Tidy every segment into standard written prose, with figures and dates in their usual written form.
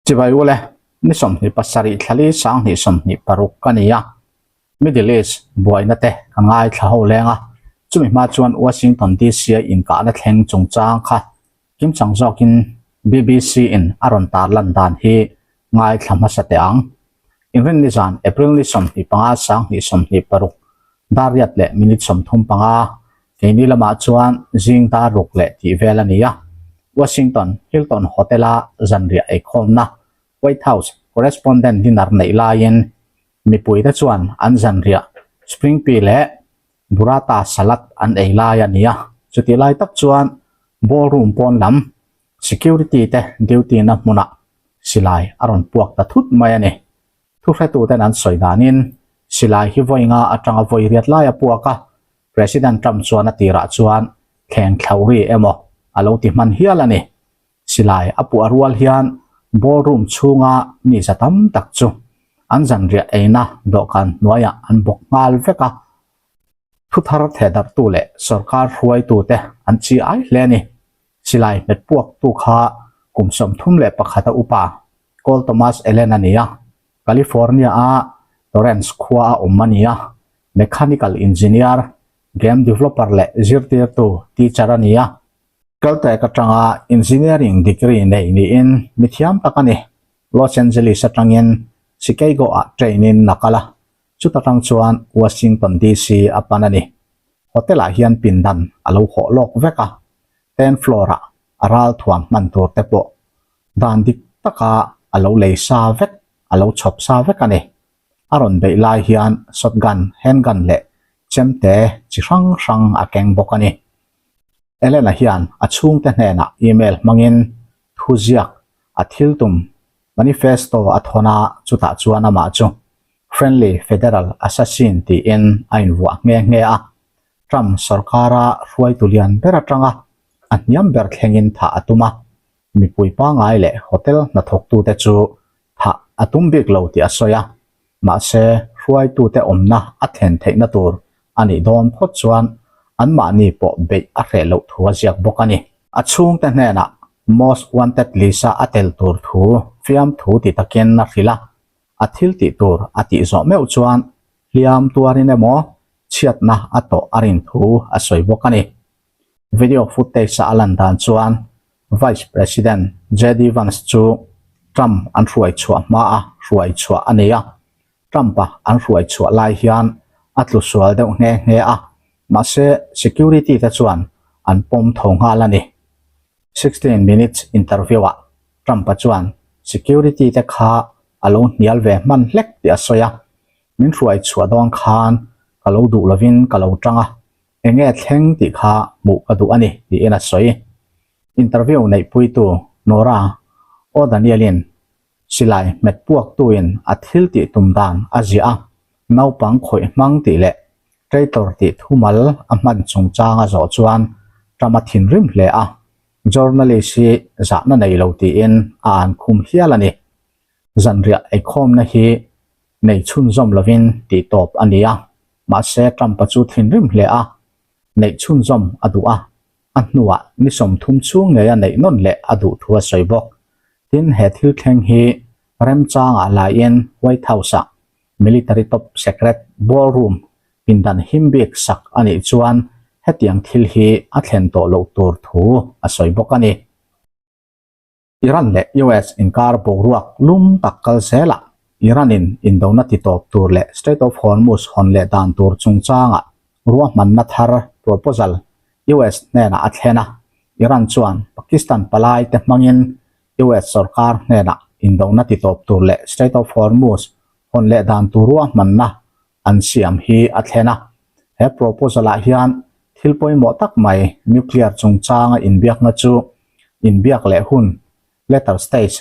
Chibai ule, ni 27 thlali 2026 ka ni a, Middle East buaina te ka ngaithla ho leng a, chumi hma chuan Washington DC a inkahna thleng chungchang kha kimchang zawkin BBC in a rawn tarlan dan hi ngaithla hmasa teh ang. Inrinni zan April ni 25 2026 dar riat leh minute 35 keini lamah chuan zing dar ruk leh tih vel a ni a. Washington Hilton Hotel-a zanriah eikhawmna White House Correspondent dinner neih laiin mipuite chuan an zanriah spring pea leh burrata salad an ei lai a ni a. Chutih lai tak chuan ballroom pawn lam security te duty na hmunah silai a rawn puak ta thut mai a ni. Thuhretuten an sawi danin silai hi vawi nga atanga vawi riat lai a puak a, President Trump chuan a tirah chuan thleng thlauh ri emaw a lo ti hman hial a ni. Silai a puah rual hian ballroom chhunga mi za tam tak chu an zanriah eina dawhkan hnuaiah an bawk nghal vek a, thuthar thehdarhtu leh sorkar hruaitute an chi ai hle a ni. Silai hmet puaktu kha kum 31 a upa Col Thomas Allen a ni a, California-a Torrance khua a awm a ni a, mechanical engineer, game developer leh zirtirtu, teacher, a ni a. Caltech atanga engineering degree nei niin mi thiam tak a ni. Los Angeles atangin Chicago-ah train-in a kal a, chuta tang chuan Washington DC a pan a ni. Hotel-ah hian pindan a lo hawh lawk vek a, ten floor-ah a ral thuam hman tur te pawh dan dik taka a lo lei sa vek, a lo chhawp sa vek a ni. A rawn beih lai hian shotgun, handgun leh chemte chi hrang hrang a keng bawk a ni. Elena hian a chhungte hnenah email hmangin thuziak a thil tum manifesto a thawn a, chutah chuan amah chu Friendly Federal Assassin tiin a invuah nghe nghe a. Trump sorkara hruaitu lian ber atanga a hniam ber thlengin thah a tum a, mipui pangngai leh hotel hnathawktute chu thah a tum bik lo tih a sawi a, mahse hruaitute awmna a thlen theihna tur a nih dawn phawt chuan anmahni pawh beih a hreh loh thu a ziak bawk a ni. A chhungte hnenah Most Wanted list-a a tel tur thu fiamthu ti takin a hrilh a, a thil tih tur a tih zawh meuh chuan hliam tuarin emaw chhiatna a tawh a rin thu a sawi bawk a ni. Video footage-a a lan dan chuan Vice President JD Vance chu Trump an hruai chhuah hmaa hruai chhuah a ni a. Trump-a an hruai chhuah lai hian a tlu sual deuh nghe nghe a, mahse security te chuan an pawm tho nghal a ni. 16 Minutes interview-ah Trump-a chuan security te kha a lo hnial ve hman hlek tih a sawi a, Min hruai chhuah dawn khan ka lo duh lovin ka lo tang a, Enge thleng tih kha hmuh ka duh a ni, tiin a sawi. Interview neihpuitu Nora O'Daniel-in silai hmet puaktuin a thil tih tum dan a ziah a, naupang khawih hmang tih leh traitor tih thumal a hman chungchang a zawh chuan Trump a thinrim hle a, journalist hi zahna nei lo tiin a an khum hial a ni. Zanriah eikhawmna hi nei chhunzawm lovin tih tawp a ni a. Mahse, Trump-a chu thinrim hle a, neih chhunzawm a duh a, a hnuah ni 30 chhung ngeia neih nawn leh a duh thu a sawi bawk. Tin, he thil thleng hi remchangah laiin White House-ah military top secret ballroom pindan him bik sak a nih chuan hetiang thil hi a thlen tawh loh tur thu a sawi bawk a ni. Iran leh US inkar boruak lum tak kal zelah Iran-in indona titawp tur leh Strait of Hormuz hawn leh dan tur chungchangah ruahmanna thar, proposal, US hnenah a thlen a. Iran chuan Pakistan palai te hmangin US sorkar hnenah indona titawp tur leh Strait of Hormuz hawn leh dan tur ruahmanna an siam hi a thlen a. He proposal-ah hian thil pawimawh tak mai nuclear chungchanga inbiakna chu inbiak leh hun, later stage,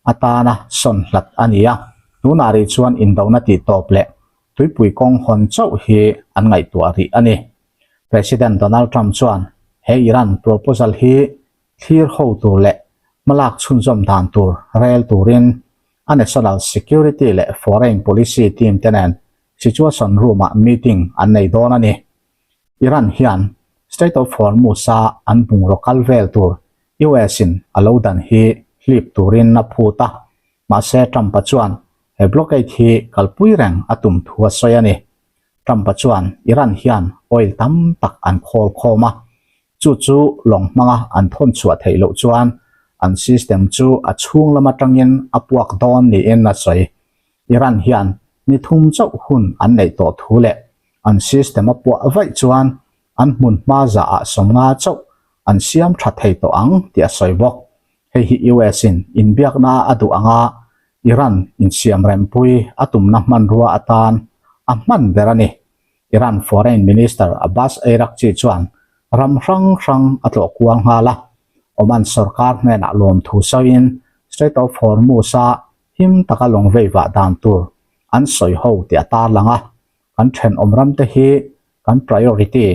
atana sawn hlat a ni a. Tunah rih chuan indona tihtawp leh tuipui kawng hawn chauh hi an ngaihtuah rih a ni. President Donald Trump chuan he Iran proposal hi thlir ho tur leh hmalak chhunzawm dan tur rel turin a National Security leh Foreign Policy team te nen Situation Room-ah meeting an nei dawn a ni. Iran hian Strait of Hormuz-a an bungraw kal vel tur US-in a lo dan hi hlip turin a phut a. Mahse Trump-a chuan he blockade hi kalpui reng a tum thu a sawi a ni. Trump-a chuan Iran hian oil tam tak an khawl khawm a, chu chu lawng hmanga an thawn chhuah theih loh chuan an system chu a chhung lam atangin a puak dawn niin a sawi. Iran hian ni thum chauh hun an neih tawh thu leh an system a puah vaih chuan an hmun hma zahah sawmnga chauh an siam tha thei tawh ang tih a sawi bawk. Hei hi US in inbiakna a duh anga Iran insiam rempui a tumna hmanrua atan a hman ber a ni. Iran Foreign Minister Abbas Araghchi chuan ram hrang hrang a tlawh kual nghal a, Oman sorkar hnenah lawmthu sawiin Strait of Hormuz-a him taka lawng vei vah dan tur an sawi ho tih a tarlang a, kan thenawm ramte hi kan priority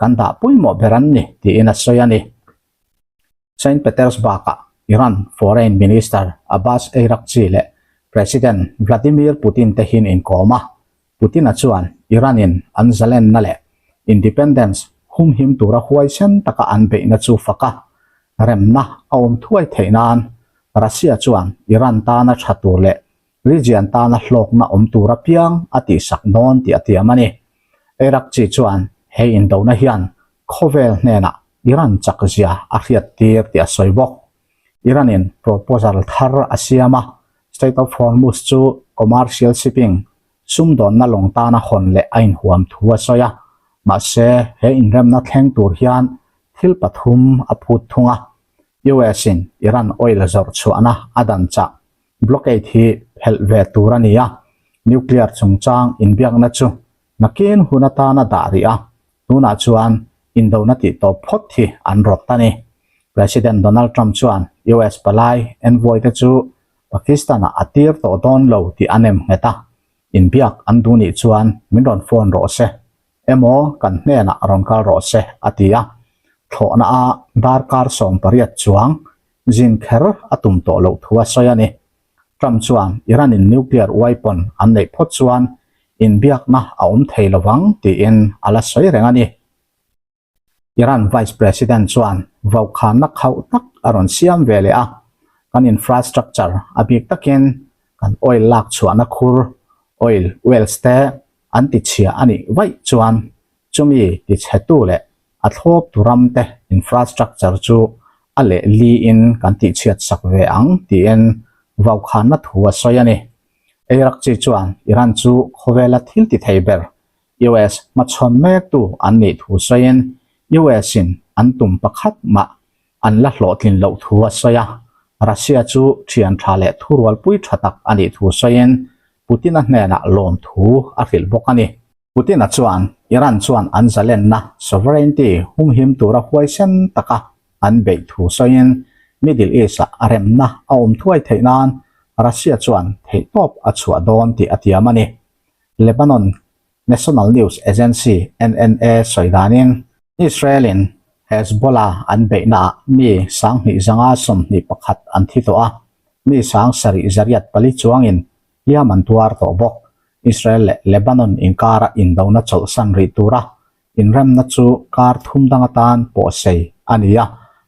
kan dah pawimawh ber an ni tiin a sawi a ni. Saint Petersburg-ah Iran Foreign Minister Abbas Araghchi leh President Vladimir Putin te hin inkawm a, Putin-a chuan Iran-in an zalenna leh independence humhim tura huaisen taka an beihna chu fak a, remna a awm thuai theih nan Russia chuan Iran tana tha tur leh region tana hlawkna awm tur apiang a tihsak dawn tih a tiam a ni. Araghchi chuan he indona hian khawvel hnenah Iran chak zia a hriat tir tih a sawi bawk. Iran-in proposal thar a siam a, Strait of Hormuz chu commercial shipping, sumdawnna lawng tana hawn leh a inhuam thu a sawi a. Mahse, he inremna thleng tur hian thil pathum a phut thung a. US-in Iran oil zawrh chhuahna a dan chah blockade hi phelh ve tur a ni a, nuclear chungchang inbiakna chu nakin hun atana dah rih a, Tunah chuan indona tih tawp phawt hi an rawt a ni. President Donald Trump chuan US palai envoy te chu Pakistan-ah a tir tawh dawn lo tih a nem nghet a, inbiak an duh nih chuan min rawn phone rawh se emaw kan hnenah rawn kal rawh se a ti a. Thlawhna a darkar 18 chuang zin kher a tum tawh loh thu a sawi a ni. Trump chuan Iran-in nuclear weapon an neih phawt chuan inbiakna a awm thei lo vang tiin a la sawi reng a ni. Iran Vice President chuan vaukhana khauh tak a rawn siam ve leh a, kan infrastructure a bik takin kan oil lak chhuahna khur, oil wells te an tichhia a nih vaih chuan chumi tichhetu leh A thlawp tu ram te infrastructure chu a leh li in kan tihchhiat sak ve ang tiin vaukhanna thu a sawi a ni. Iraqchi chuan Iran chu khawvela thil ti thei ber US hmachhawn mek tu an nih thu sawiin US in an tum pakhat mah an la hlawhtlin loh thu a sawi a. Russia chu thian tha leh thurualpui tha tak a nih thu sawiin Putin-a hnenah lawm thu a hrilh bawk a ni. Putin-a chuan Iran chuan an zalenna, sovereignty, humhim tura huaisen taka an beih thu sawiin Middle East-ah a remna a awm thuai theih nan Russia chuan theihtawp a chhuah dawn tih a tiam a ni. Lebanon National News Agency, NNA, sawi danin Israel-in Hezbollah an beihnaah mi 2121 an thi tawh a, mi 7404 chuangin hliam an tuar tawh bawk. Israel leh Lebanon inkara indona chawlhsan rih tura inremna chu kar thum dang atan pawhsei a ni a,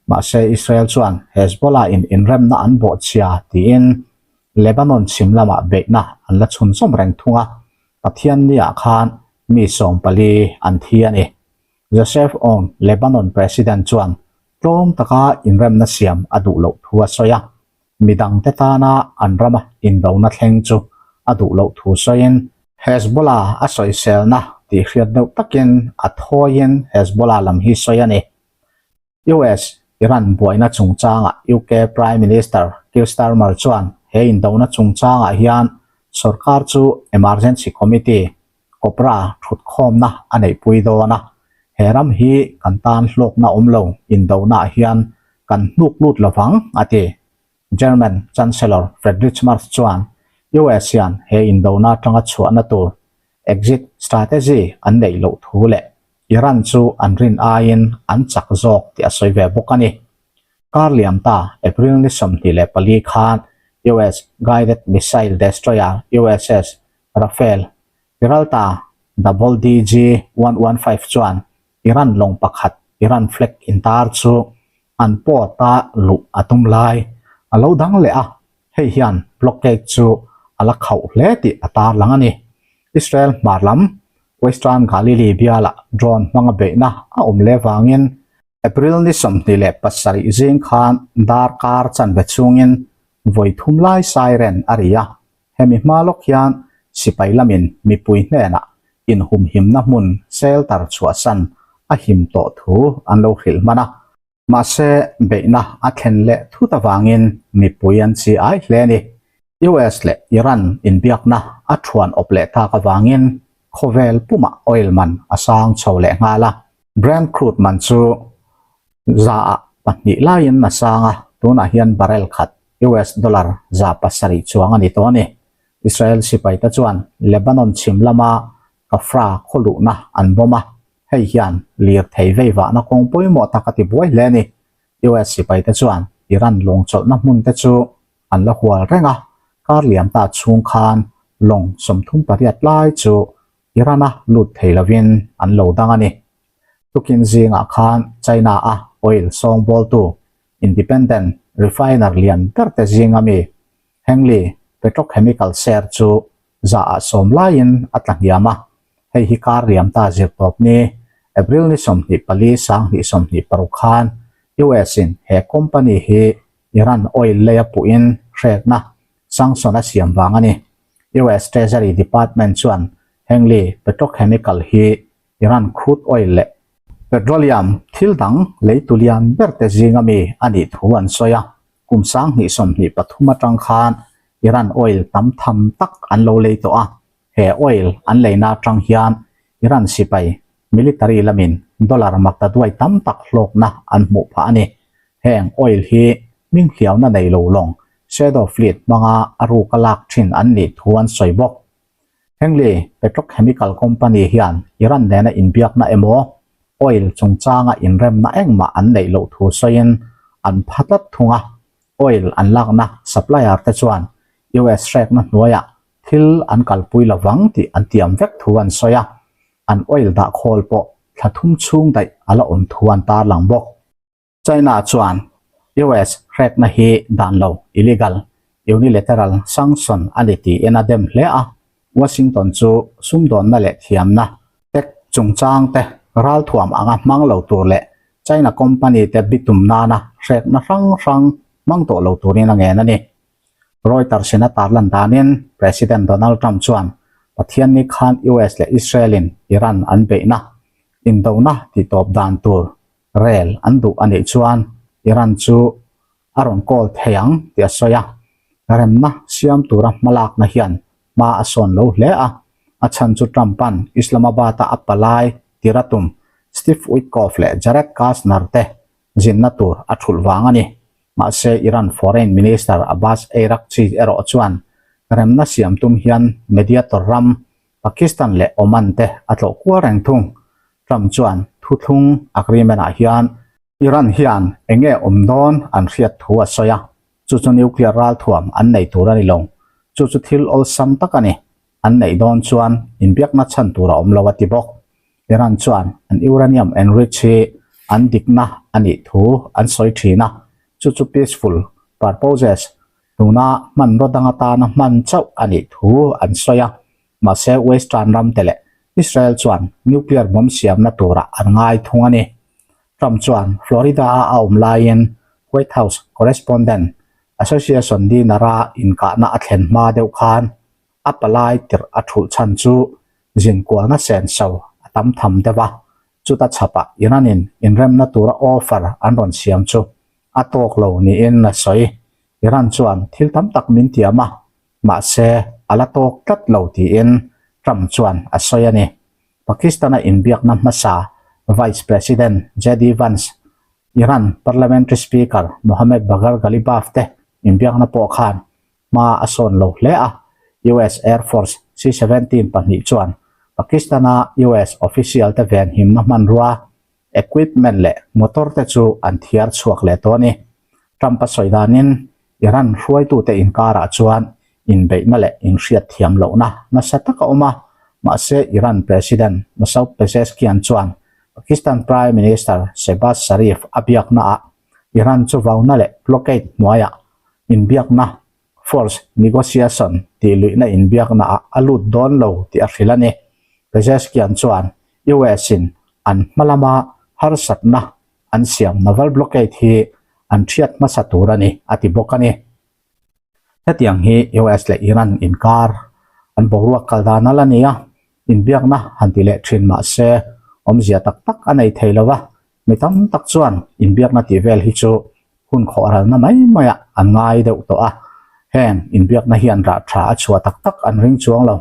mahse Israel chuan Hezbollah in inremna an bawhchhia tiin Lebanon chhim lamah beihna an la chhunzawm reng thung a, Pathianniah khan mi 14 an thi a ni. Joseph Aoun, Lebanon President chuan tlawm taka inremna siam a duh loh thu a sawi a. Midangte tana an rama indona thleng chu a duh loh thu sawiin, Hezbollah a sawiselna tih hriat deuh takin a thawiin Hezbollah lam hi sawi a ni. US, Iran buaina chungchangah UK Prime Minister Keir Starmer chuan he indona chungchangah hian sorkar chu Emergency Committee, Cobra, thutkhawmna a neihpui dawn a, he ram hi kan tan hlawkna awm lo indonaah hian kan hnuk lut lovang, a ti. German Chancellor Friedrich Merz chuan US hian he indona atanga chhuahna tur exit strategy an neih loh thu leh Iran chu an rin aiin an chak zawk tih a sawi ve bawk a ni. Kar liam ta April ni 24 khan US guided missile destroyer USS Rafael Peralta DG 115 chuan Iran lawng pakhat Iran flag intar chu an port-a luh a tum lai a lo dang leh a, hei hian blockade chu a la khauh hle tih a tarlang a ni. Israel hmar lam Western Galilee bialah drone hmanga beihna a awm leh vangin April ni 27 zing khan darkar chanve chhungin vawi thum lai siren a ri a. Hemi hma lawk hian sipai lamin mipui hnenah inhumhimna hmun shelter chhuahsan a him tawh thu an lo hrilh hman a. Mahse, beihna a thlen leh thut avangin mipui an chi ai hle a ni. US leh Iran inbiakna a thuan awp leh tak avangin khawvel pumah oil man a sang chho leh nghal a. Brent crude man chu zaah pahnih laiin a sang a, tunah hian barrel khat US dollar 700 chuang a ni tawh a ni. Israel sipaite chuan Lebanon chhim lama Kafra khaw luhna an bomb a, hei hian lirthei veivahna kawng pawimawh tak a ti buai hle a ni. US sipaite chuan Iran lawngchawlhna hmunte chu an la hual reng a, kar liam ta chhung khan lawng 38 lai chu Iran-a lut thei lovin an lo dang a ni. Tukin zingah khan China-a oil sawngbawltu independent refiner lian berte zinga mi Hengli Petrochemical share chu zaah sawm laiin a tla hniam a, hei hi kar liam ta zir tawp ni April ni 24 2026 khan US-in he company hi Iran oil leia puhin hrekna sanction a siam vang a ni. US Treasury Department chuan Hengli Petrochemical hi Iran crude oil leh petroleum thil dang leitu lian berte zinga mi a nih thu an sawi a. Kum 2023 atang khan Iran oil tam tham tak an lo lei tawh a, he oil an leina atang hian Iran sipai military lamin dollar maktaduai tam tak hlawkna an hmuh phah a ni. Heng oil hi hminghliauna nei lo lawng Shadow Fleet hmanga a ruka lak thin an nih thu an sawi bawk. Hengli Petrochemical Company hian Iran nena inbiakna emaw oil chungchanga inremna engmah an neih loh thu sawiin an pha tlat thung a, oil an lakna supplier te chuan US hrekna hnuaiah thil an kalpui lovang tih an tiam vek thu an sawi a, an oil dah khawl pawh thla thum chhung daih a la awm thu an tarlang bawk. China chuan US hrekna hi dan lo, illegal, unilateral sanction a ni tiin a dem hle a, Washington chu sumdawnna leh thiamna, tech chungchang te ralthuam anga hmang lo tur leh China company te bitum nana hrekna hrang hrang hmang tawh lo turin a ngen a ni. Reuters in a tarlan danin President Donald Trump chuan Pathianni khan US leh Israel in Iran an beihna indona tihtawp dan tur rel an duh a nih chuan Iran chu a rawn call thei ang tih a sawi a, remna siam tura hmalakna hian hma a sawn lo hle a, a chhan chu Trump-a'n Islamabad-a a palai tira tum Steve Witkoff leh Jared Kushner te zinna tur a thulh vang a ni. Mahse, Iran Foreign Minister Abbas Araghchi erawh chuan remna siam tum hian mediator ram Pakistan leh Oman te a tlawh kual reng thung. Trump chuan thuthlung agreement ah hian Iran hian eng nge awm dawn an hriat thu a sawi a, chu chu nuclear ralthuam an nei tur a ni lo. Chu chu thil awlsam tak a ni. An neih dawn chuan inbiakna chhan tur a awm lo a ti bawk. Iran chuan an uranium enrich hi an dikna a nih thu an sawi thin a, chu chu peaceful purposes Tuna hmanraw dang atana hman chauh a nih thu an sawi a, mahse Western ramte leh Israel chuan nuclear bomb siamna turah an ngai thung a ni. Trump chuan Florida-a a awm laiin White House Correspondent Association dinner-a inkahna a thlen hma deuh khan a palai tirh a thulh chhan chu zinkualna senso a tam tham deuh a, chuta chhapah Iran-in inremna tura offer an rawn siam chu a tawk lo niin a sawi. Iran chuan thil tam tak min tiam a, mahse a la tawk tlat lo tiin Trump chuan a sawi a ni. Pakistan-a inbiakna hmasa Vice President JD Vance, Iran Parliamentary Speaker Mohammad Bagher Ghalibaf te inbiakna pawh khan hma a sawn lo hle a, US Air Force C-17 pahnih chuan Pakistan-a US official te venhimna hmanrua Equipment leh motor te chu an thiar chhuak leh tawh a ni. Trump a sawi danin Iran hruaitute inkarah chuan inbeihna leh inhriat thiam lohna nasa tak a awm a, mahse Iran President Masoud Pezeshkian chuan Pakistan Prime Minister Shehbaz Sharif a biaknaah Iran chu vauna leh blockade hnuaiah inbiakna. Force negotiation tih luihna inbiaknaah a lut dawn lo tih a hrilh a ni. Pezeshkian chuan US-in an hma lama harsatna an siam naval blockade hi an hriat hmasa tur a ni a ti bawk a ni. Hetiang hi US leh Iran inkar an boruak kal dan a la ni a, inbiakna han ti leh thin mah se awmzia tak tak a nei thei lo va, mi tam tak chuan inbiakna tih vel hi chu hun khawh ralna mai maiah an ngai deuh tawh a, heng inbiakna hian rah tha a chhuah tak tak an ring chuang lo.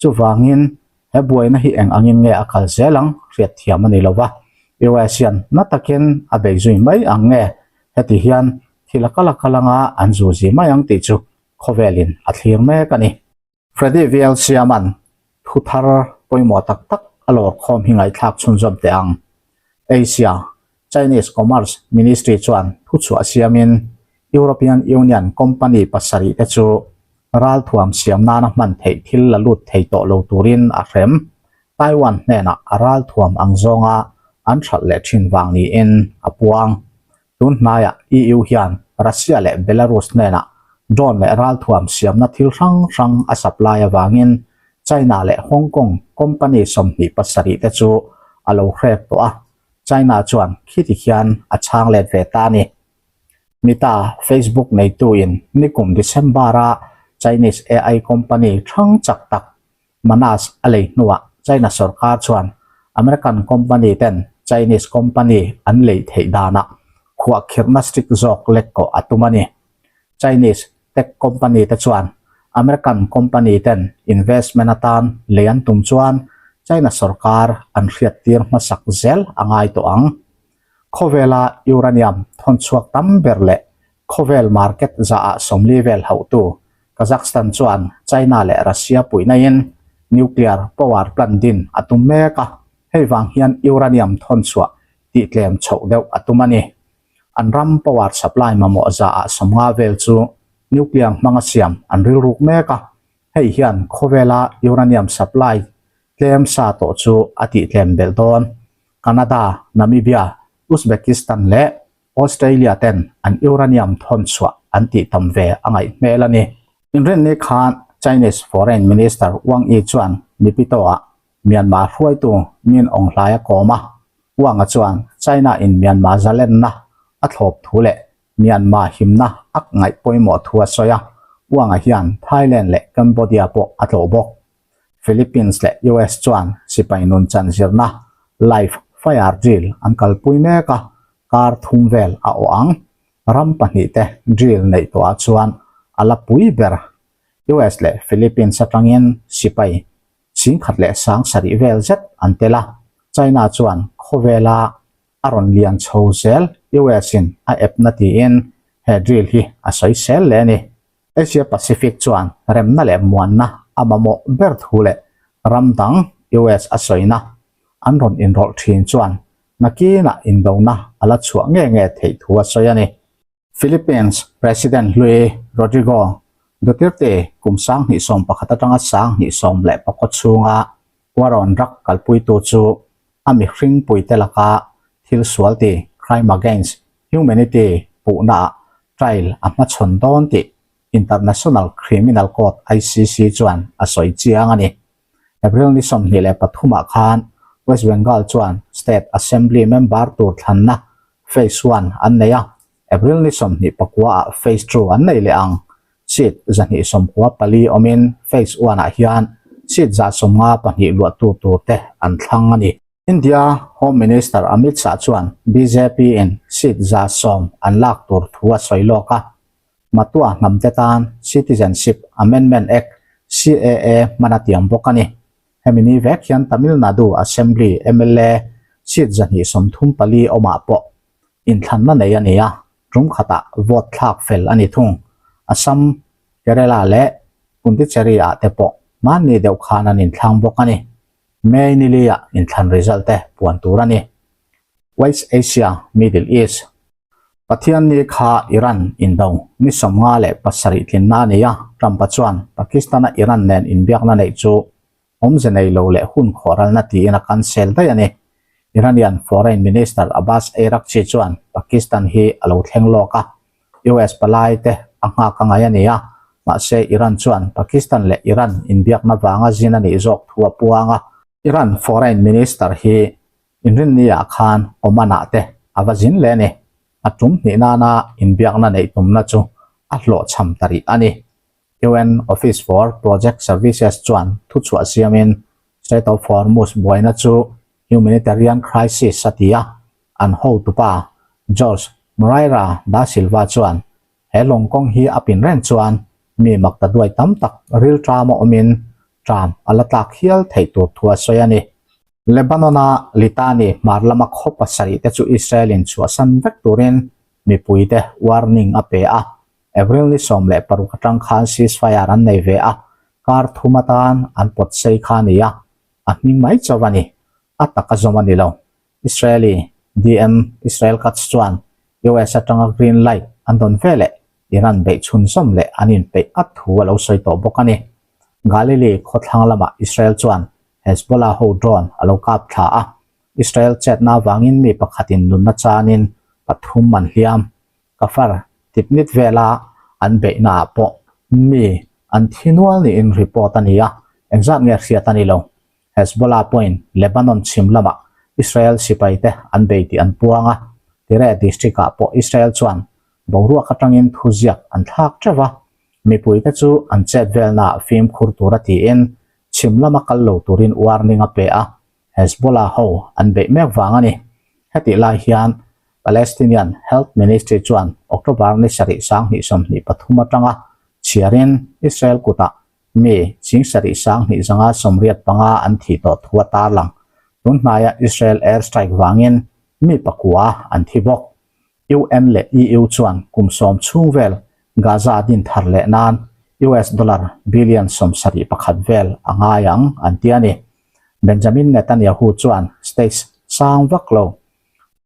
Chuvangin he buaina hi eng angin nge a kal zel ang hriat thiam a ni lo va, US hian na takin a bei zui mai ang nge heti hian thil a kal a kal anga an zu zi mai ang tih chu khawvelin a thlir mek a ni. Freddy VL Siaman thu thar pawimawh tak tak a lawr khawm hi ngaihthlak chhunzawm teh ang. Asia, Chinese Commerce Ministry chuan thuchhuah siamin European Union company pasarih te chu ralthuam siam nana hman theih thil la lut thei tawh lo turin a hrem. Taiwan hnenah a ralthuam ang zawnga an hralh leh thin vang niin a puang. Tun hnaiah EU hian Russia leh Belarus hnenah drone leh ralthuam siamna thil hrang hrang a supply avangin China leh Hong Kong company 27 te chu a lo hrek tawh a, China chuan khiti khian a chhang let ve ta a ni. Meta, Facebook neituin nikum December-a Chinese AI company hrang chak tak Manas a lei hnuah China sorkar chuan American company ten Chinese company an lei theih danah khuahkhirhna strict zawk lek kawh a tum a ni. Chinese tech company te chuan American company ten investment atan lei an tum chuan China sorkar an hriattir hmasak zel a ngai tawh ang. Khawvela uranium thawnchhuak tam ber leh khawvel market zahah 40 vel hauhtu Kazakhstan chuan China leh Russia puihnain nuclear power plant din a tum mek a, hei vang hian uranium thawnchhuah tihtlem chhoh deuh a tum a ni. An ram power supply mamawh zahah 50 vel chu nuclear hmanga siam an rilruk mek a, hei hian khawvela uranium supply tlem sa tawh chu a tihtlem belh dawn. Canada, Namibia, Uzbekistan leh Australia ten an uranium thawn chhuah an tih tam ve a ngaih hmel a ni. Inrinni khan Chinese Foreign Minister Wang Yi chuan Nipito-ah Myanmar hruaitu Min Aung Hlaing a kawm a, Wang-a chuan China in Myanmar zalenna a thlawp thu leh Myanmar himna a ngaih pawimawh thu a sawi a, Wang-a hian Thailand leh Cambodia pawh a tlawh bawk. Philippines leh US chuan sipai nun chan zirna live fire drill an kalpui mek a, kar thum vel a awh ang. Ram pahnihte drill neih tawhah chuan a la pui ber. US leh Philippines atangin sipai 17,000 vel zet an tel a, China chuan khawvela a rawn lian chho zel US in a epna tiin he drill hi a sawi sel leh a ni. Asia Pacific chuan remna leh muanna a mamawh ber thu leh ram dang US a sawina an rawn inrawlh thin chuan nakinah indona a la chhuah nge nge theih thu a sawi a ni. Philippines President hlui Rodrigo Duterte kum 2011 atanga 2014 chhunga war on drug kalpuitu chu a mihring puite laka thil sual ti, crime against humanity, puhnaah trial a hmachhawn dawn tih International Criminal Court, ICC, chuan a sawi chiang a ni. April ni 23 ah khan West Bengal chuan State Assembly member tur thlanna Phase One an nei a, April ni 29 ah Phase Two an nei leh ang. Seat 294 awmin Phase One ah hian seat 152 luahtu tur te an thlang a ni. India Home Minister Amit Shah chuan bjp in seat 110 an lak tur thu a sawi lawk a, Matua hnamte tan Citizenship Amendment Act, CAA, hman a tiam bawk a ni. Hemi ni vek hian Tamil Nadu Assembly mla seat 234 awmah pawh inthlanna nei a ni a, tum khatah vote thlak fel a ni thung. Assam, Kerala leh Pondicherry ah te pawh hmanni deuh khan an inthlang bawk a ni. May nili-ah inthlan result te puan tur a ni. West Asia, Middle East. Pathianni kha Iran indo ni 57 tlinna a ni a, Trump-a chuan Pakistan-a Iran nen inbiakna neih chu awmze nei lo leh hun khawhralna tiin a cancel daih a ni. Iranian Foreign Minister Abbas Araghchi chuan Pakistan hi a lo thleng lawk a, US palai te a nghak a ngai a ni a. Mahse, Iran chuan Pakistan leh Iran inbiakna vanga zin a nih zawk thu a puang a. Iran Foreign Minister hi Inrinni-ah khan Oman-ah te a va zin leh a ni. A tum hnih nana inbiakna neih tumna chu a hlawhchham ta rih a ni. UN Office for Project Services chuan thuchhuah siamin Strait of Hormuz buaina chu humanitarian crisis a ti a, an hotupa George Moreira da Silva chuan he lawng kawng hi a pin reng chuan mi makta duai tam tak rilṭama awmin ṭam a la tlak hial theih tur thu a sawi a ni. Lebanon-a Litani hmar lama khaw pasarih te chu Israel-in chhuahsan vek turin mipuite warning a pe a, April ni 16 atang khan ceasefire an nei ve a, kar thum atan an pawt sei kha a ni a, a hming mai chauh a ni, a taka zawm a ni lo. Israeli DM Israel Katz chuan US atanga green light an dawn veleh Iran beih chhunzawm leh an inpeih at thu a lo sawi tawh bawk a ni. Galilee khawthlang lamah Israel chuan Hezbollah ho drone a lo kap thla a, Israel chetna avangin mi pakhatin nunna chanin pathum an hliam. Kafar Tibnit vela an beihnaah pawh mi an thi nual niin report a ni a, engzat nge hriat a ni lo. Hezbollah pawhin Lebanon chhim lamah Israel sipaite an bei tih an puang a, Tireh district-ah pawh Israel chuan boruak atangin thuziak an thlak teuh a, mipuite chu an chet velnaah fimkhur tura tiin chhim lama kal lo turin warning a pe a, Hezbollah ho an beih mek vang a ni. Hetih lai hian Palestinian Health Ministry chuan October ni sarih 2023 atanga chhiarin Israel kutah mi ching sarih 2285 an thih tawh thu a tarlang. Tun hnaia Israel air strike vangin mi pakua an thi bawk. UN leh EU chuan kum sawm chhung vel Gaza din thar leh nan US dollar billion 71 vel a ngai ang an ti a ni. Benjamin Netanyahu chuan stage sang vak lo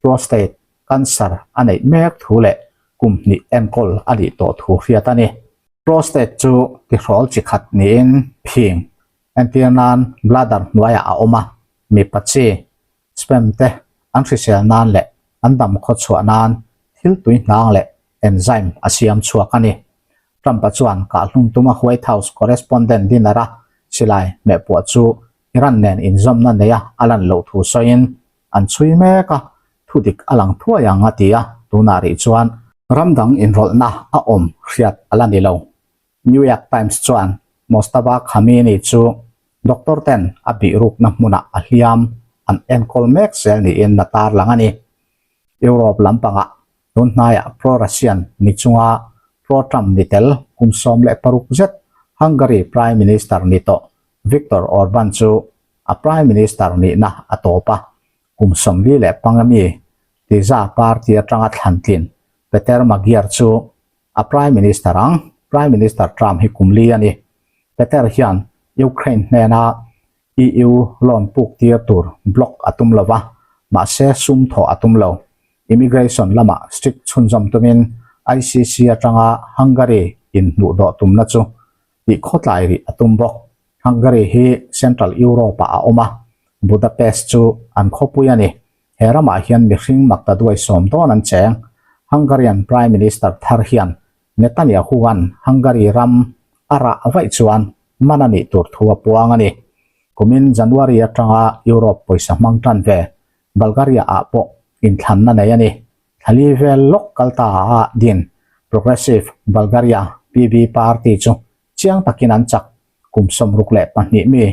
prostate cancer a neih mek thu leh kum hnih enkawl a nih tawh thu hriat a ni. Prostate chu tihrawl chi khat niin phing entir nan bladder hnuaiah a awm a, mipa chi sperm te an hrisel nan leh an dam khaw chhuah nan thil tui hnang leh enzyme a siam chhuak a ni. Trump-a chuan kahhlum tuma White House correspondent dinner-a silai hmehpuah chu Iran nen inzawmna neia a lan loh thu sawiin an chhui mek a, thudik a lang thuai ang a ti a, tunah rih chuan ram dang inrawlhna a awm hriat a la ni lo. New York Times chuan Mojtaba Khamenei chu doctor ten a bihrukna hmunah a hliam an enkawl mek zel niin a tarlang a ni. Europe lampangah tun hnaiah pro-Russian ni chunga pro-Trump ni tel kum 16 zet Hungary Prime Minister ni tawh Viktor Orban chu a Prime Minister nihna a tawp a, kum 45 mi Tisza party atanga thlantlin Peter Magyar chu a Prime Minister ang. Prime Minister Trump hi kum li a ni. Peter hian Ukraine hnena EU loan puk tir tur block a tum lo va, mahse sum thawh a tum lo. Immigration lamah strict chhunzawm tumin ICC atanga Hungary inhnuhdawh tumna chu tih khawtlai rih a tum bawk. Hungary hi Central Europe-ah a awm a, Budapest chu an khawpui a ni. He ramah hian mihring makta duai sawm dawn an cheng. Hungarian Prime Minister thar hian Netanyahu-a'n Hungary ram a rah vaih chuan man a nih tur thu a puang a ni. Kumin January atanga Europe pawisa hmang tan ve Bulgaria-ah pawh inthlanna nei a ni. Thlali vel lawk kal ta a din Progressive Bulgaria, PB, party chu chiang takin an chak. Kum 62 mi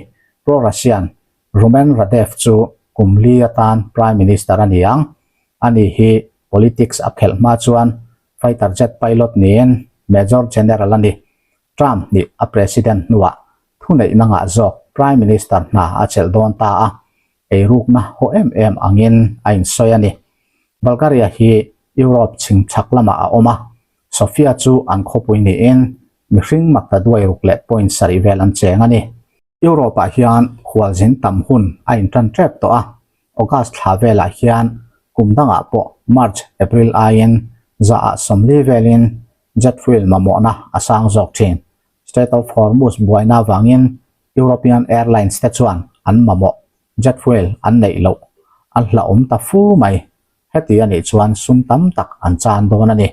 pro-Russian Rumen Radev chu kum li atan Prime Minister a ni ang. Ani hi politics a khelh hma chuan fighter jet pilot niin Major General a ni. Trump nih a President hnuah thuneihna ngah zawk Prime Minister hna a chelh dawn ta a, eirukna haw em em angin a insawi a ni. Bulgaria hi Europe chhingchhak lamah a awm a, Sofia chu an khawpui niin mihring makta duai ruk leh point sarih vel an cheng a ni. Europe-ah hian khualzin tam hun a intan tep tawh a, August thla velah hian kum dangah pawh March, April aiin zaah 40 velin jet fuel mamawhna a sang zawk thin. Strait of Hormuz buaina avangin European airlines te chuan an mamawh jet fuel an neih loh an hlauhawm ta fu mai. Heti a nih chuan sum tam tak an chan dawn a ni.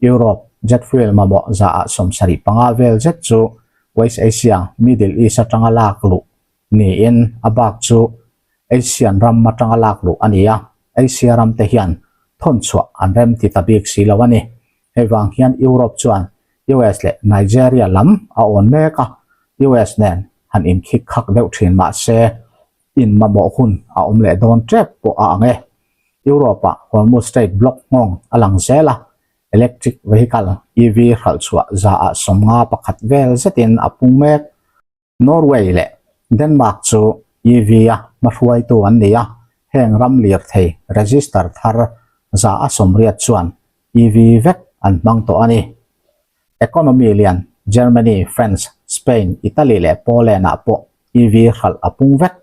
Europe Jet fuel mamawh zaah 75 vel zet chu West Asia, Middle East atanga lak luh niin a bak chu Asian ram atanga lak luh a ni a, Asia ram te hian thawn chhuah an rem ti ta bik si lo a ni. Hei vang hian Europe chuan US leh Nigeria lam a awn mek a, US nen han inkhik khak deuh thin mah se in mamawh hun a awm leh dawn tep pawh a ang e. Europe-ah Hormuz Strait block nghawng a lang zel a, electric vehicle, EV, hralh chhuah zaah 51 vel zetin a pung mek. Norway leh Denmark chu EV-a hmahruaitu an ni a, heng ram lirthei register thar 80% chuan EV vek an hmang tawh a ni. Economy lian Germany, France, Spain, Italy leh Poland-ah pawh EV hralh a pung vek.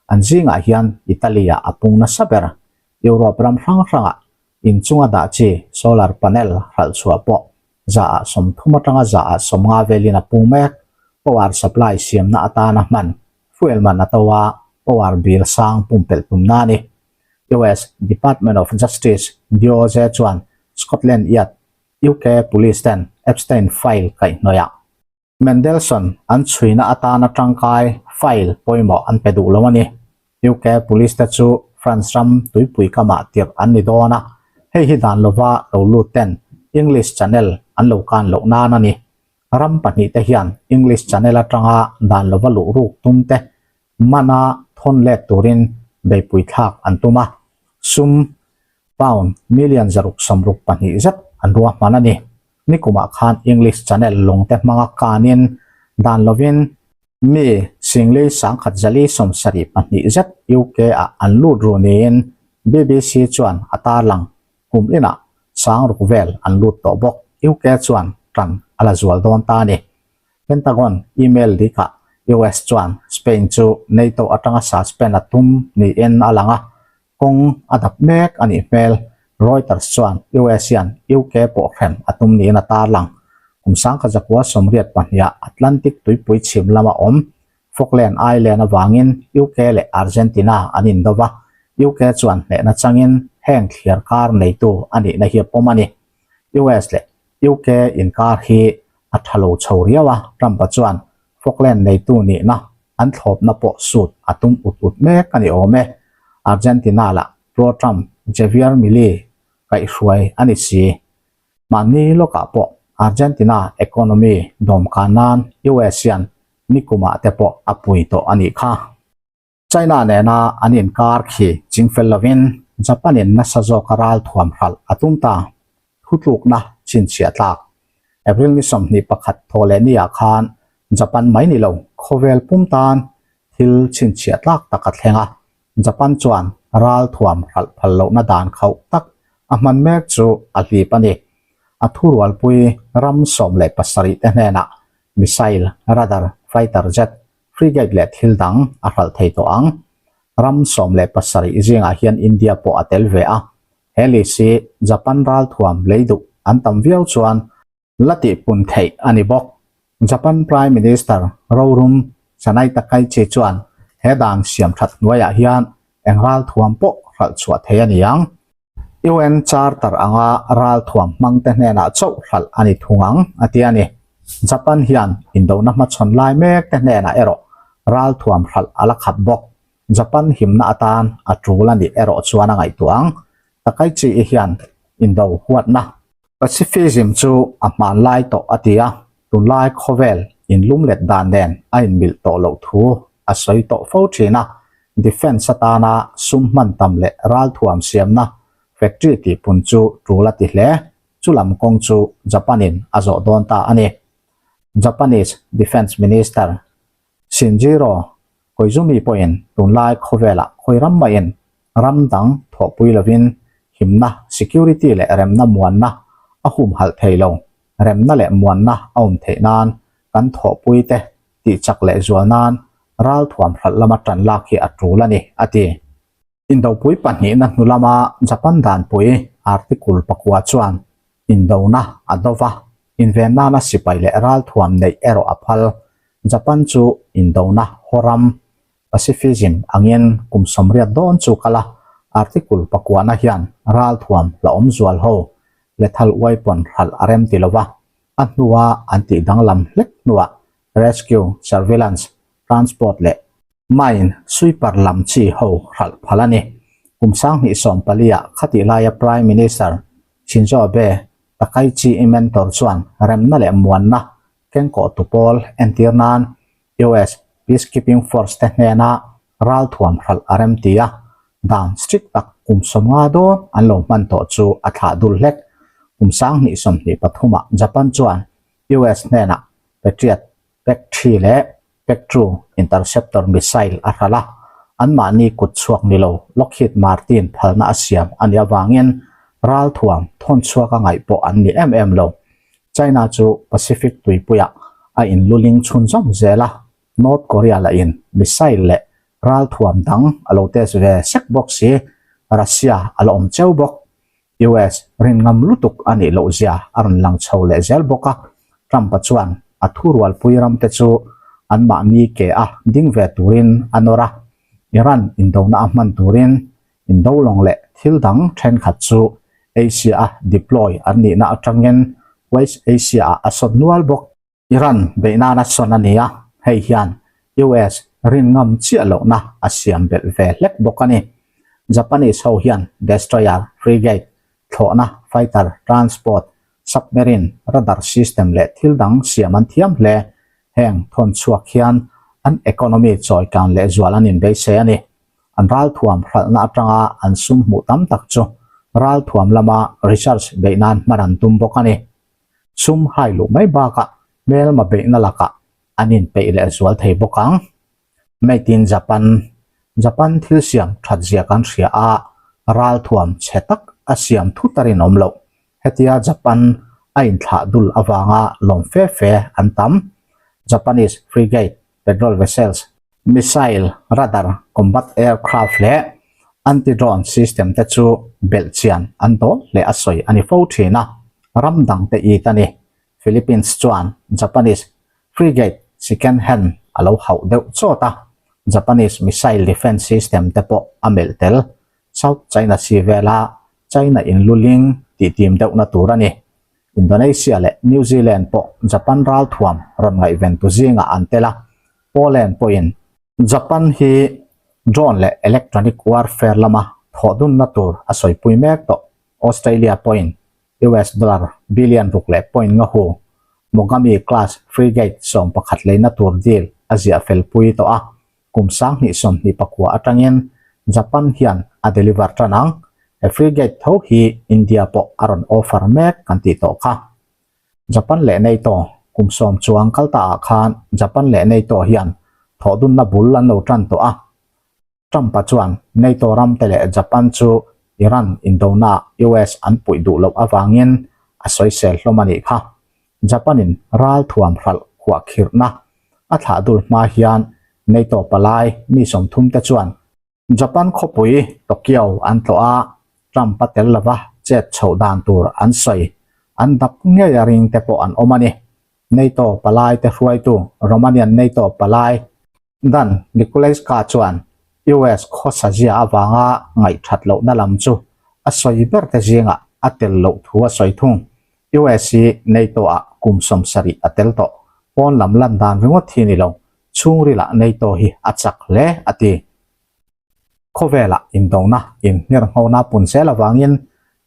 An zingah hian Italy-ah a pung nasa ber. Europe ram hrang hrangah inchunga dah chi solar panel hralh chhuah pawh 30% atanga 50% velin a pung mek. Power supply siamna atana hman fuel man a to a, power bill sang pumpelh tumna a ni. US Department of Justice, DOJ, chuan Scotland Yard UK Police ten Epstein file kaihhnawih ah Mandelson an chhuina atana tangkai file pawimawh an pe duh lo a ni. UK Police te chu France ram tuipui kamah tirh an ni dawn a, hei hi dan lova lo lut ten English Channel an lo kan loh nan a ni. Ram pahnih te hian English Channel atanga dan lova luh ruk tum te mana thawn let turin beipui thlak an tum a, sum pound million 662 zet an ruahman a ni. Nikumah khan English Channel lawng te hmanga kanin dan lovin mi singli 1172 zet UK ah an lut ru niin BBC chuan a tarlang. Kum inah 6000 vel an lut tawh bawk. UK chuan tan a la zual dawn ta a ni. Pentagon email leak ah US chuan Spain chu NATO atanga suspend a tum niin a lang a, kawng a dap mek a nih hmel. Reuters chuan US hian UK pawh hrem a tum niin a tarlang. Kum 1982 ah Atlantic tuipui chhim lama awm Falkland Island avangin UK leh Argentina an indo va, UK chuan hnehna changin heng thliar kar neitu a nihna hi a pawm a ni. US leh UK inkar hi a tha lo chho riau a, Trump-a chuan Falkland neitu nihna an thlawpna pawh sut a tum ut ut mek a ni awm e. Argentina lah pro-Trump Javier Milei kaihhruai a ni si. Mahni lawkah pawh Argentina economy dawmkan nan US hian nikumah te pawh a pui tawh a nih kha. China nena an inkar khi chingfel lovin Japan-in nasa zawka ralthuam hralh a tum ta. Thutlukna chhinchhiah tlak. April ni 21 thaw leh niah khan Japan mai ni lo khawvel pum tan thil chhinchhiah tlak tak a thleng a. Japan chuan ralthuam hralh phal lohna dan khauh tak a hman mek chu a hlip a ni. A thurualpui ram 17 te hnenah missile, radar, fighter jet, Frigate leh thil dang a hralh thei tawh ang. Ram 17 zingah hian India pawh a tel ve a. He list hi Japan ralthuam lei duh an tam viau chuan la tihpun theih a ni bawk. Japan Prime Minister rorum Sanae Takaichi chuan he dan siam that hnuaiah hian eng ralthuam pawh hralh chhuah thei a ni ang. UN Charter anga ralthuam hmangte hnenah chauh hralh a ni thung ang, a ti a ni. Japan hian indona hmachhawn lai mek te hnenah erawh ralthuam hralh a la khat bawk. Japan himna atan a tul a nih erawh chuan a ngaihtuah ang. Takaichi-i hian indo huatna Pacifism chu a hmanlai tawh a ti a, tunlai khawvel inlumlet dan nen a inmilh tawh loh thu a sawi tawh fo thin a, defence atana sum hman tam leh ralthuam siamna factory tihpun chu tul a ti hle. Chu lam kawng chu Japan-in a zawh dawn ta a ni. Japanese Defence Minister Shinjiro Koizumi pawhin tunlai khawvelah khawi ram maiin ram dang thawhpui lovin himna, security, leh remna muanna a humhalh thei lo. Remna leh muanna a awm theih nan kan thawhpuite tihchak leh zual nan ralthuam hralh lama tan lak hi a tul a ni, a ti. Indopui pahnihna hnu lama Japan danpui article pakua chuan indona a do va, inven nana sipai leh ralthuam neih erawh a phal. Japan chu indona haw ram, pacifism, angin kum 80 dawn chu kal a, article pakuana hian ralthuam hlauhawm zual ho lethal weapon hralh a rem ti lo va. A hnua an tih danglam hlek hnuah rescue, surveillance, transport leh mine sweeper lam chi ho hralh phal a ni. Kum 2014 ah khatih laia Prime Minister Shinzo Abe Takaichi i mentor chuan remna leh muanna kengkawhtu pawl entir nan US Peacekeeping Force te hnena ralthuam hralh a rem ti a, dan strict tak kum 50 dawn an lo hman tawh chu a thlah dul hlek. Kum 2023 ah Japan chuan US hnenah Patriot PAC-3 leh PAC-2 interceptor missile a hralh a, anmahni kut chhuak ni lo Lockheed Martin phalna a siam a nih avangin ralthuam thawn chhuak a ngaih pawh an ni em em lo. China chu Pacific tuipuiah a inluling chhunzawm zel a, North Korea lahin missile leh ralthuam dang a lo test ve sek bawk si, Russia a la awm cheu bawk. US rin ngam lutuk a nih loh zia a rawn lang chho leh zel bawk a, Trump-a chuan a thurualpui ramte chu anmahni ke a ding ve turin a nawr a, Iran indona a hman turin indo lawng leh thil dang thenkhat chu Asia-a deploy an nihna atangin West Asia-ah a sawn nual bawk. Iran beih nana sawn a ni a, hei hian US rin ngam chiah lohna a siam belh ve hlek bawk a ni. Japanese ho hian destroyer, frigate, thlawhna, fighter, transport, submarine, radar system leh thil dang siam an thiam hle. Heng thawn chhuak hian an economy chawi kan lehzual an inbeisei a ni. An ralthuam hralhna atanga an sum hmuh tam tak chu ralthuam lama research beih nan hman an tum bawk a ni. Sum hai luh mai bakah hmelma beihna lakah an inpeih leh zual thei bawk ang. Made in Japan Japan thil siam that zia kan hria a, ralthuam chhe tak a siam thut a rinawm loh. Hetia Japan a inthlah dul avanga lawm fe fe an tam. Japanese frigate, patrol vessels, missile, radar, combat aircraft leh anti-drone system te chu belhchian an dawl hle a sawi a ni fo thin a, ram dang te it a ni. Philippines chuan Japanese frigate second hand a lo hauh deuh chawt a, Japanese missile defense system te pawh a melh tel. South China Sea vela China inluling tih tim deuhna tur a ni. Indonesia leh New Zealand pawh Japan ralthuam rawn ngaihventu zingah an tel a, Poland pawhin Japan hi drone leh electronic warfare lama thawhdunna tur a sawipui mek tawh. Australia pawhin US dollar billion ruk leh point nga hu Mogami class frigate 11 leina tur deal a ziah felpui tawh a, Kum 2024 atangin Japan hian a deliver tan ang. He frigate tho hi India pawh a rawn offer mek kan tih tawh kha. Japan leh NATO kum 10 chuang kal ta ah khan Japan leh NATO hian thawhdunna bul an lo tan tawh a. Trump-a chuan NATO ram te leh Japan chu Iran indona US an puih duh loh avangin a sawisel hlawm a nih kha. Japan-in ralthuam hralh khuahkhirhna a thlah dul hma hian NATO palai mi 30 te chuan Japan khawpui Tokyo an tlawh a, Trump-a tel lova chet chhoh dan tur an sawi an dap ngei a ring te pawh an awm a ni. NATO palai te hruaitu Romanian NATO palai Dan Niculescu chuan US khawsa zia avanga ngaihthat lohna lam chu a sawi ber te zingah a tel loh thu a sawi thung. US hi NATO-ah kum 70 a tel tawh. Pawn lam lan dan ringawt hi ni lo, chhungrilah NATO hi a chak hle a ti. Khawvelah indona inngherhngona pun zel avangin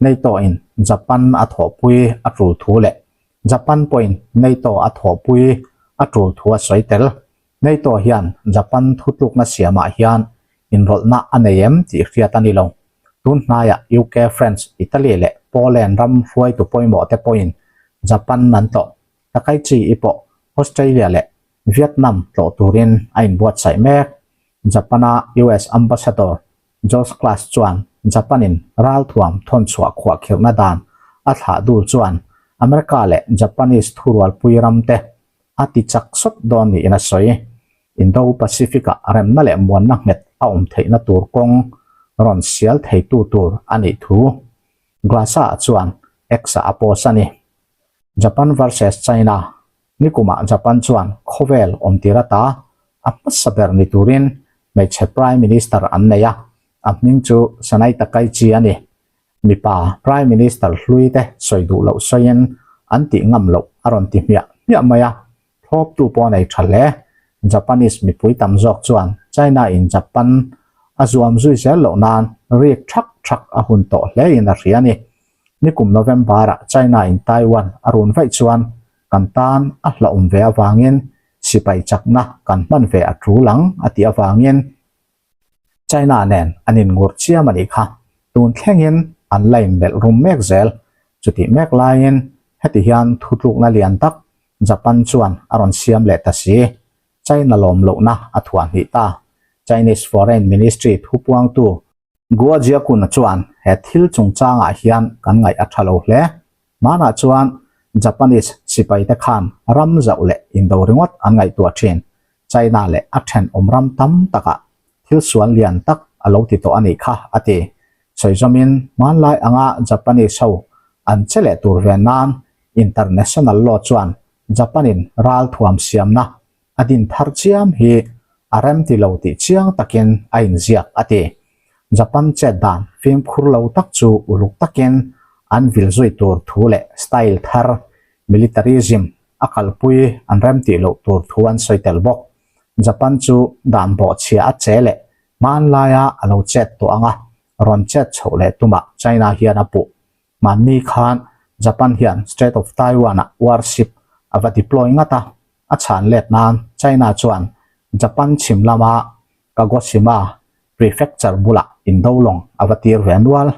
NATO-in Japan a thawhpui a tul thu leh Japan pawhin NATO a thawhpui a tul thu a sawi tel. NATO hian Japan thutlukna siamah hian inrawlhna a nei em tih hriat a ni lo. Tun hnaiah UK, France, Italy leh Poland ram hruaitu pawimawh te pawhin Japan an tlawh. Takaichi i pawh Australia leh Vietnam tlawh turin a inbuatsaih mek. Japan-a US Ambassador Josh Klass chuan Japan-in ralthuam thawnchhuah khuahkhirhna dan a thlah dul chuan America leh Japanese thurualpui ramte a ti chak sawt dawn niin a sawi. Indo-Pacific-ah remna leh muanna nghet a awm theihna tur kawng rawn sial theitu tur a nih thu Glass-a chuan X-ah a post a ni. Japan versus China Nikumah Japan chuan khawvel awmtir ata a hmasa ber ni turin hmeichhe Prime Minister an nei a, a hming chu Sanae Takaichi a ni. Mipa Prime Minister hlui te sawi duh loh sawiin an tih ngam loh a rawn ti hmiah hmiah mai a, thlawptu pawh a nei tha hle. Japanese mipui tam zawk chuan China in Japan a zuam zui zel loh nan rik thak thak a hun tawh hle in a hria a ni. Nikum November ah China in Taiwan a run vaih chuan kan tan a hlauhawm ve avangin sipai chakna kan hman ve a tul ang a tih avangin China nen an inngur chiam a nih kha. Tun thlengin an la inbelh rum mek zel. Chutih mek laiin heti hian thutlukna lian tak Japan chuan a rawn siam leh ta si. China lawm lohna a thuah hnih ta. Chinese Foreign Ministry thupuangtu Guo Jiakun chuan he thil chungchangah hian kan ngaih a tha lo hle. Hmanah chuan Japanese sipaite khan ram zauh leh indo ringawt an ngaihtuah thin. China leh a thenawm ram tam takah thil sual lian tak a lo ti tawh a nih kha, a ti. Sawi zawmin hmanlai anga Japanese ho an che leh tur ve nan international law chuan Japan-in ralthuam siamna a din thar chiam hi a rem ti lo tih chiang takin a inziak, a ti. Japan chet dan fimkhur lo tak chu uluk takin an vil zui tur thu leh style thar militarism a kalpui an rem tih loh tur thu an sawi tel bawk. Japan chu dan bawhchhia a che leh hmanlaia a lo chet tawh anga rawn chet chhoh leh tumah China hian a puh. Hmanni khan Japan hian Strait of Taiwan-ah warship a va deploy ngat a, a chhan let nan China chuan Japan chhim lama Kagoshima Prefecture bulah indo lawng a va tir ve nual.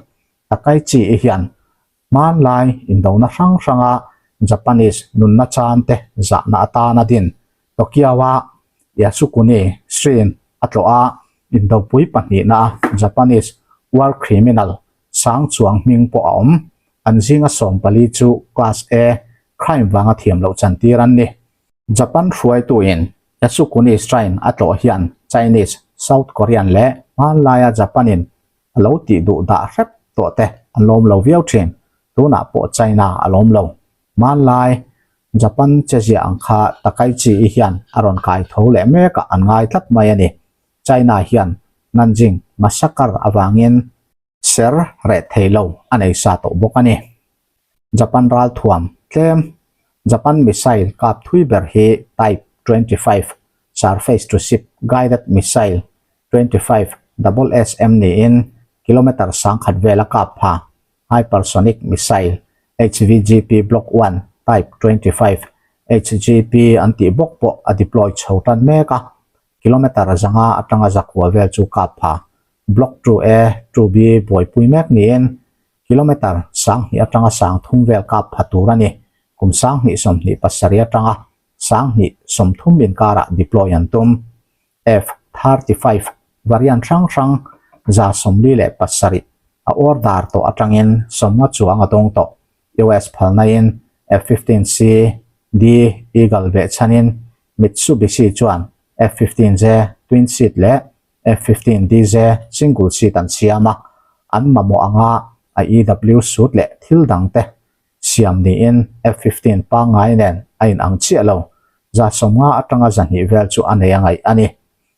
Takaichi-i hian hmanlai indona hrang hranga Japanese nunna chan te zahna atana din Tokyo-a Yasukuni Shrine a tlawh a, indopui pahnihna a Japanese war criminal Sang chuang hming pawh a awm. An zinga 14 chu Class A crime vanga thiam loh chantir an ni. Japan hruaituin Yasukuni Shrine a tlawh hian Chinese, South Korean leh hmanlaia Japan-in a lo tih duh dah hrep tawh te an lawm lo viau thin. Tunah pawh China a lawm lo. Hmanlai Japan chezia ang kha Takaichi-i hian a rawn kai tho leh mekah an ngai tlat mai a ni. China hian Nanjing massacre avangin ser reh thei lo a nei sa tawh bawk a ni. Japan ralthuam tlem Japan missile kap thui ber hi Type 25 surface-to-ship guided missile 25 double-SM niin kilometre 1000 vela kap pha hypersonic missile HVGP Block 1 Type 25 HGP an tih bawk pawh a deploy chho tan mek a, kilometre 500 atanga 9 vel chu kap pha. Block 2A, 2B buaipui mek niin kilometre 2000 atanga 3000 vel kap pha tur a ni. Kum 2027 atanga 2030 inkarah deploy an tum. F-35 variant hrang hrang 47 a order tawh atangin 50 chuang a dawng tawh. US phalnain F-15C, D Eagle behchhanin Mitsubishi chuan F-15J twin seat leh F-15DJ single seat an siam a, an mamawh anga a EW suit leh thil dangte siam niin F-15 pangngai nen a inang chiah lo. 50 atanga 200 vel chu a nei a ngaih a ni.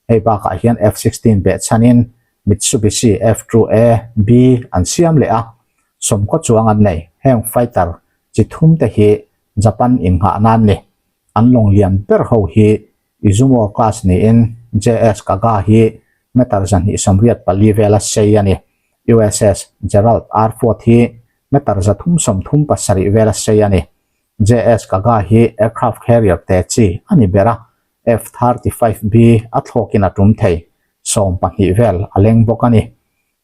Hei bakah hian F-16 behchhanin Mitsubishi F-2A, B an siam leh a, 90 chuang an nei. Heng fighter chi thum te hi Japan innghah nan ni. An lawng lian ber ho hi Izumo class niin JS Kaga hi meter 284 vela sei a ni. USS Gerald R Ford hi meter 337 vela sei a ni. JS Kaga hi aircraft carrier te chi a ni ber a, F-35B a thlawkin a tum thei, 12 vel a leng bawk a ni.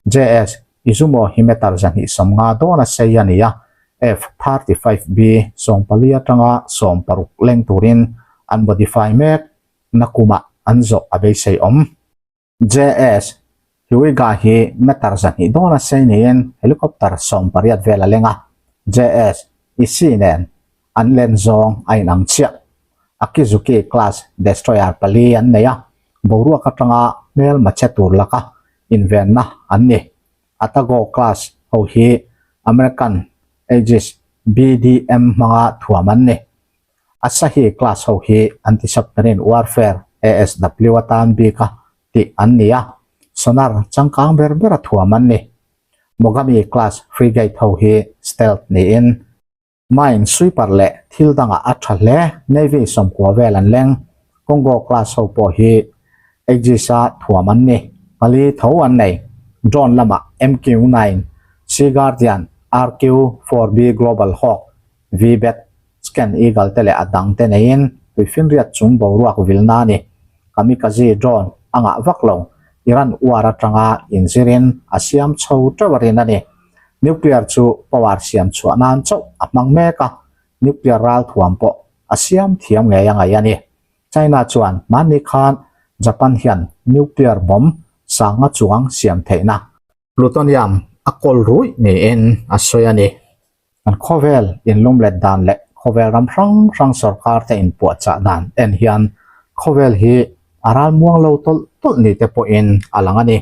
JS Izumo hi meter 250 dawna sei a ni a, F-35B 14 atanga 16 leng turin an modify mek, nakumah an zawh a beisei awm. JS Hyuga hi meter 200 dawna sei niin helicopter 18 vel a leng a, JS Ishii nen an len zawng a inang chiah. Akizuki class destroyer pali an nei a, boruak atanga hmelma che tur laka invenna an ni. Atago class ho hi American Aegis BDM hmanga thuam an ni. Asahi class ho hi anti-submarine warfare, ASW, atan bika tih an ni a, sonar changkang ber bera thuam an ni. Mogami class frigate ho hi stealth niin. Mine sweeper leh thil dangah a tha hle. Navy sawmkua vel an leng. Congo class ho pawh hi Aegis-a thuam an ni. Pali tho an nei. Drone lamah MQ-9, Sea Guardian, RQ-4B Global Hawk, V-Bat, Scan Eagle te leh a dang te neiin tuifinriat chung boruak vilna a ni. Kamikaze drone a ngah vak lo. Iran uar atanga inzirin a siam chho teuh a rin a ni. Nuclear chu power siam chhuah nan chauh a hmang mek a, nuclear ral thuam pawh a siam thiam ngei a ngaih a ni. China chuan hmanni khan Japan hian nuclear bomb sanga chuang siam theihna plutonium a kawl ruih niin a sawi a ni. Kan khawvel inlumlet dan leh khawvel ram hrang hrang sorkar te inpuahchah dan en hian khawvel hi a ralmuang lo tawlh tawlh ni te pawhin a lang a ni.